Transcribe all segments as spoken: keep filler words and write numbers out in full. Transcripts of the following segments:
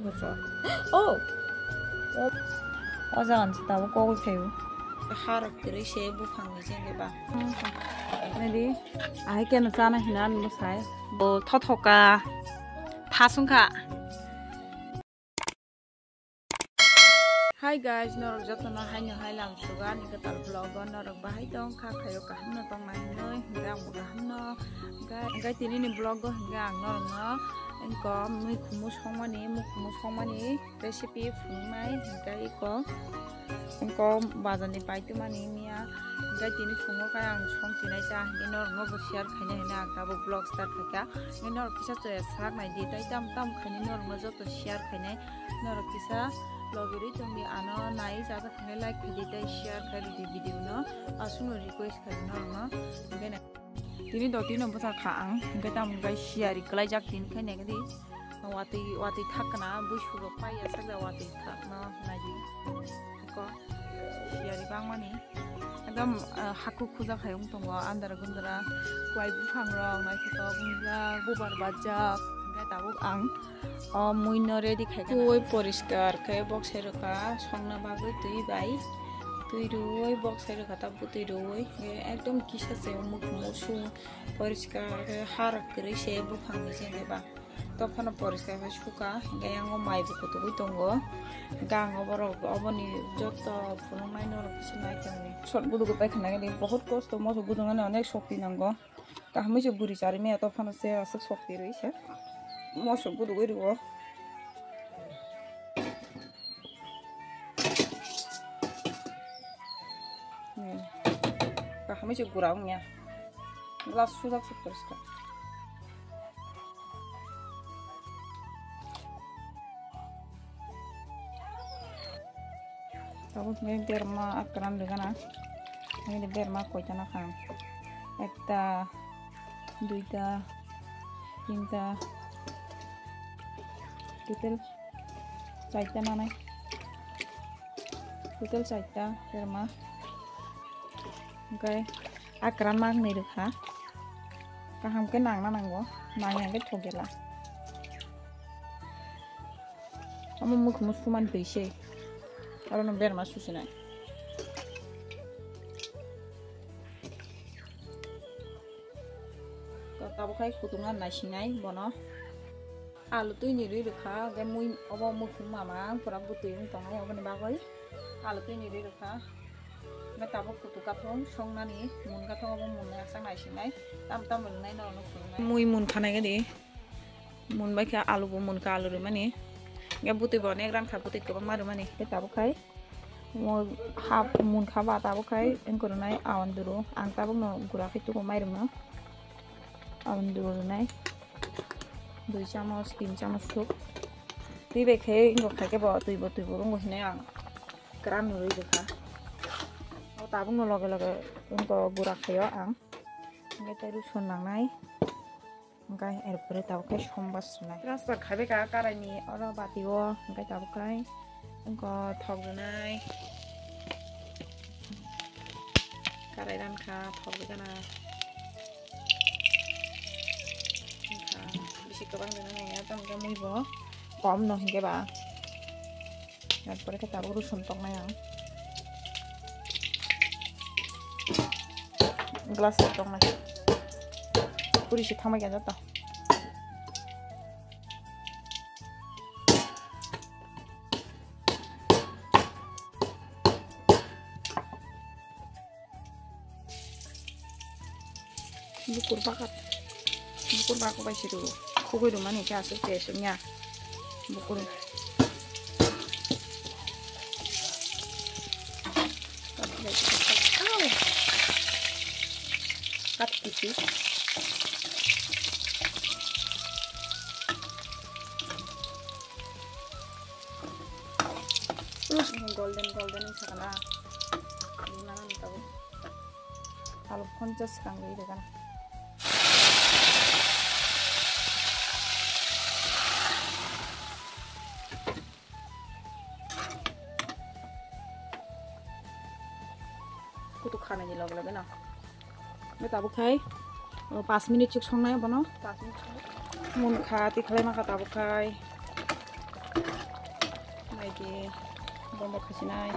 Oh. O jagan se tabuk kogwi phaio. Harok kwrwi se buphang ni jeng ba. Nadi, ahai keno chana hina ani bwsai. Bo thothoka. Thasungkha. Hi guys, norok jotono haino hai lam suga ani kwtal vlog o norok bahai tong kha khaio kaham no tong nai hinoi hingke ang bo kaham no. Ga-, gai tini ni vlog o hingke ang norok no engko mui khumu songmani, mui khumu songmani recipe phunuknai hingke iko, iko bazar ni paitumani miya hingke tini phungo khe ang song chinai cha hingke norok no bo share khainai hwnwi ang tabuk vlog start khaikha. Hingke norok kisa chaya sak nai di, tai tam tam khainai norok no joto share khainai. Norok kisa logirwi tongdi, ano nai chajak hwnwi like khaidi tei share khaidi video no. Aswkno request khaidi norokno. Hingke na-, tini dotino bwsa kha ang, hingke tamo hingke siyari kwlaijak tini khe naikhe di. Watwi, watwi thak kana, bui surok paiya sakda watwi thakno naidi. Eko siyari bangmani. Ekdom, ah, haku khuja khai wng tongo, andara gundara, kwai buphang rok naithotok wngjak, bubar bajak, hingke tabuk ang o mui no ready khai kha. Twi poriskar khe bok sai rwkha, songna bagwi twi bai, twi rwui bok sai rwkha, ta bwtwi rwui, hingke ekdom kisa se muk musu poriskar khe har kwrwi se buphang ni se ba. Tokphano poriskar khe suka, hingke yango mai bo kutugwi tongo. Hingke ang oborok, oboni joto phunuknai norok kisa nai tongdi. Sot gudugo paikha nai di, bohot kosto, moso gudungani onek shokti nango. Kaham se guri chari maya, tokphano se aswk shokti rwi se. Moso gudugwi rwo. Hmm. Kaham se gura wngya. Glass sujak suk poriskar. Tabuk ni berma akran de gana. Ini berma koita na kha. Ekta, duita, tinta. Total chaita nanai. Total chaita berma. Hingke akran mangnwi rwkha. Kaham khe nangna nango. Nangya hingke thok gela. Omo mukhumu sumani twi se. Aro no berma susinai. Tabuk khai kutung naisinai bono. Alu twi ni rwi rwkha, hingke mui obo muikhum mama pura bwtwi wng tongnai oboni bagwi. Alu twi ni rwi rwkha. Hingke tabuk kutu kathong songnani, mun kathong obo mun nai aswk naisinai. Tam tam rwnai norokno phunuknai. Mui munkha nai gadi. Munbai khe alu bo munkha, alu rwmani. Hingke bwtwi bo onek rankha, bwtwi kwbangma rwmani. Hingke tabuk khai. Mo hap munkha ba tabuk khai wngkha rwnai awan duru. Ang tabukno gura khe tuku mairum no. Awan duru rwnai. Dui chamos, tin chamos suk. Twi bai khe wngkha khe bo twi bo twi bo rwngo hinui ang kwran rwi rwkha. O tabukno loge loge wngkha gura khaio ang. Hingke tei rusun nangnai. Hingke erpore tabuk khe sombar swnai. Transfer khaibai ka karaini oro bati o, hingke tabuk khai wngkha thok rwnai. Karai rankha thok rwgana. Wngkha bisi kwbang rwnai ya, tamo khe mui bo kom no hingke ba. Erpore khe tabuk rusun toknai ang. Glass rok toknai. Puri se thamai kha joto. Bukur baka, bukur baka bai siru. Khugui rwmani khe aswk tei aswk ya. Bukur. Kat kisi. Golden, golden wng sakala. Rwna nang tabuk. Alu ponchas swkang rwi rwgana. Kutuk khanai ni loge loge no. Omo tabuk khai, o, paanch minute chuk songnai bono. Paanch minute songnai. Munkha, tikhalai mankha tabuk khai. Ready, bondo khasinai.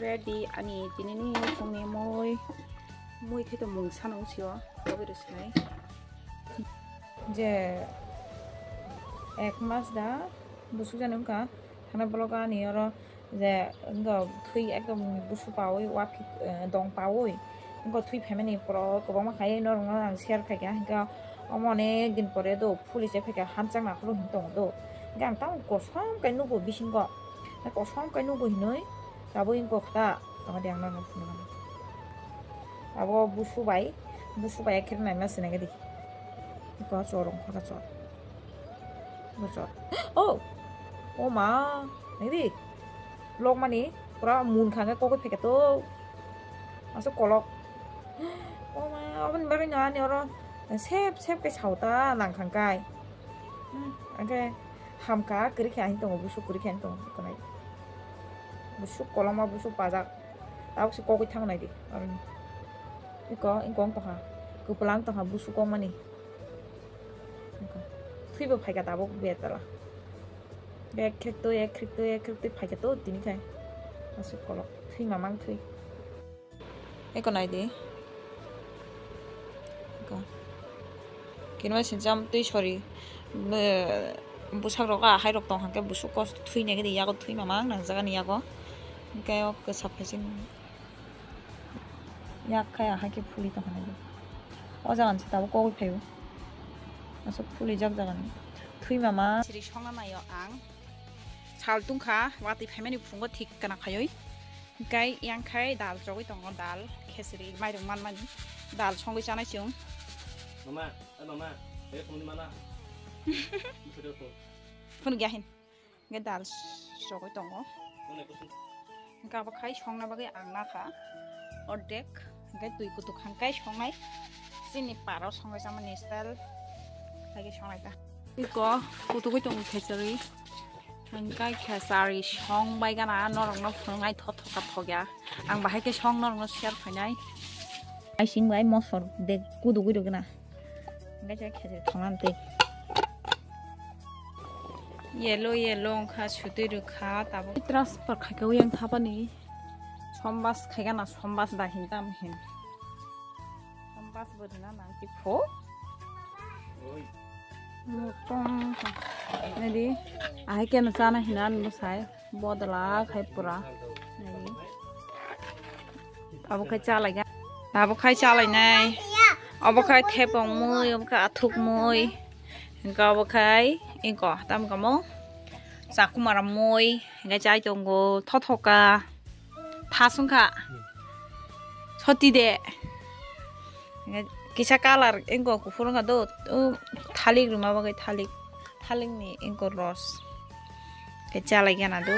Ready ani tinini phungni mui. Mui khe to mung sano sio, tobe rwsinai. Je ek mas da busuk jani wngkha, thana blogo ani oro je wngkha thwi ekdom busu pawi, wa phi, eh, dong pawi wngkha, thwi phaimani borok kwbangma khai norokno ang share khaikha, hinkhe omo onek din pore do phuli se phaikha, hamchang nakholo hin tongo do, hinkhe ang tamo kosom kai nugo bisingo, kosom kai nugo hinwi tabuk wngkha ta tongdi ang norokno phunuknani. Abo busu bai, busu bai ekhe naima sinai di. Iko chorong khorka chor. Iko chor. Oh! Oh ma! Nai di. Lok mani pura mun khangke kokoi pheke to. Asuk kolok. Oh ma, aboni bagwi no ani oro sep sep ke sauta nang khangkai. Hmm, angke hamka kwrwi khe ani tongo, busu kwrwi khe ani tongo, iko nai. Busu kolokma, busu pajak. Tabuk se kokoi thang nai di. Aroni. Iko, iko wng tongkha. Kwpla wng tongkha busu kokmani. Iko. Thwibo phaikha tabuk betala. Ek khrek twi, ek khrek twi, ek khrek twi phaikha to tini khai. Asuk kolok. Thwi mamang thwi. Eko nai di. Eko. Kinma sincham twi sori. Bwsak rok a hai rok tong hangke busuk kos thwi nai di yago thwi mamang nang jaga ni yago. Hingke o kwsak phaisin yak khai ahai khe phuli tong hwnwi. O jaga ni se tabuk kogwi phaio. Aswk phuli jak jaga ni. Thwi mama. Siri songna naio ang. Sal tungkha, watwi phaimani phungo thik kana phaioi. Hinkhe yang khai dal chogwi tongo, dal, khesri, mairung manmani. Dal songwi chanai chwng. Mama, eh mama, eh phone mana? Phone gya hin. Hinkhe dal chogwi tongo. Hinkhe abo khai songna bagwi ang nakha. Ordek. Hinkhe twi kutuk hangkai songnai. Chini paro songwi chamani style. Khai songnai ta. Iko kutugwi tongo khesri. Hingkai khesari song bai gana norokno phunuknai thothoka thokya. Ang bahai khe song norokno share khainai. Aising bai mosor de kudugwi rwgwna. Hingkai se khesari thongna twi. Yellow yellow wngkha sutwi rwkha tabuk. Transfer khaikha uyang thapani. Sombas khaigana sombas da hin tam hin. Sombas bo rwna nang tipho. Motong. Nadi. Ahai keno chana hina ano sai. Bodla khai pura. Nadi. Abo khai chalaiga. Abo khai chalainai. Abo khai thepong mui, abo khai athuk mui. Hingka abo khai ingko tam kamo. Chakumara mui. Hingka chai tongo. Thothoka. Thas wngkha. Soti de. Kisa colour wngkha kuphur wngkha do. O thalik rwma bagwi thalik. Thalik ni wngkha ros. Khe chalai gana do.